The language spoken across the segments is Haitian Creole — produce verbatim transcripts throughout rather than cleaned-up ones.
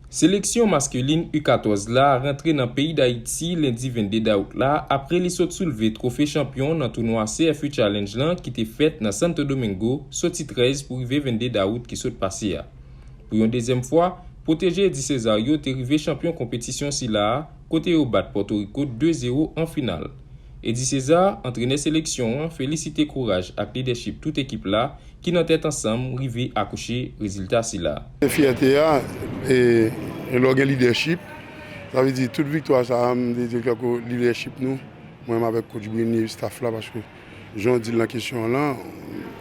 Seleksyon maskelin U katòz la rantre nan peyi Dayiti lendi vennde dawout la apre li sot soulve twofe chanpyon nan tounwa C F U Challenge lan ki te fèt nan Santo Domingo soti trèz pou rive vennde dawout ki sot pase a. Pou yon dezyèm fwa, pwoteje Eddie César yo te rive chanpyon konpetisyon sila a kote yo bat Pòtoriko de zewo an final. Eddie César, antrenè seleksyon an, felisite kouraj ak lidèchip tout ekip la ki nan tèt ansanm rive akouche rezilta sila. Fyète a, e, e lè w gen lidèchip, sa vle di tout viktwa sa a, m te di l kòm lidèchip nou, mwen menm avèk coach Brini, staff la, paske jan w di l nan kesyon an lan,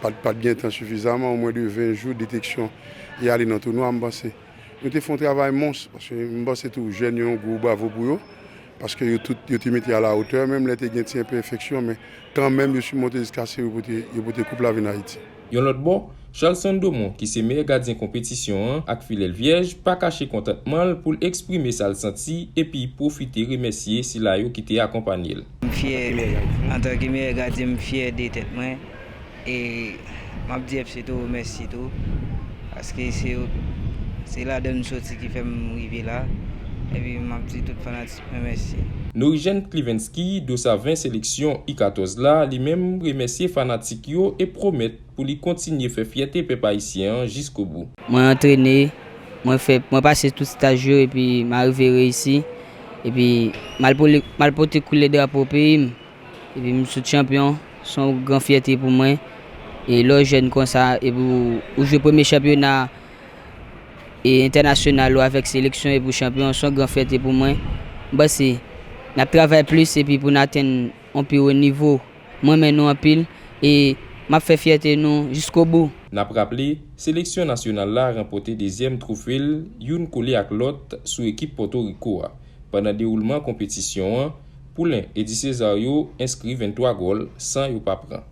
pa t, pa t gen tan sifizaman, omwen de ven jou deteksyon e ale nan tounwa, m panse. Nou te fè yon travay mons, paske m panse tou jèn yo yon gwo bravo pou yo, paske yo tout, yo te mete a la hauteur, menm lè te gen ti enpèfeksyon, men kanmenm yo simonte jiska se yo pote, yo pote koup la vin Ayiti. Yon lòt bò, Charlson Domon, ki se meyè gadyen konpetisyon an ak Filèl Vyèj, pa kache kontantman l pou l eksprime sa l santi epi pwofite remèsye sila yo ki te akonpanye l. M fyè, antanke meyè gadyen, m fyè de tèt mwen. E m ap di F C tou mèsi tou, paske se yo, se ladan nou soti ki fè m rive la. Epi m ap di tout fanatik mwen mèsi. Norijèn Clivenski, dosaven seleksyon U katòz la, li menm remèsye fanatik yo e pwomèt pou li kontinye fè fyète pèp ayisyen an jiskobou. Mwen antrene, mwen fè, mwen pase tout staj yo epi m arive reyisi. Epi m al pole, m al pote koulè drapo peyi m. Epi m sot chanpyon, se yon gran fyète pou mwen. E lè w jèn konsa, epi w, ou jwe premye chanpyona e entènasyonal ou avèk seleksyon epi w chanpyon, se yon gran fyète pou mwen. M panse n ap travay plis epi pou n atenn yon pi wo nivo. M renmen nou anpil e m ap fè fyète nou jiskobou. N ap raple, seleksyon nasyonal la ranpòte dezyèm twofe l, youn kole ak lòt, sou ekip Pòtoriko a. Pandan dewoulman konpetisyon an, Poulen Eddie César yo enskri venntwa gòl san yo pa pran.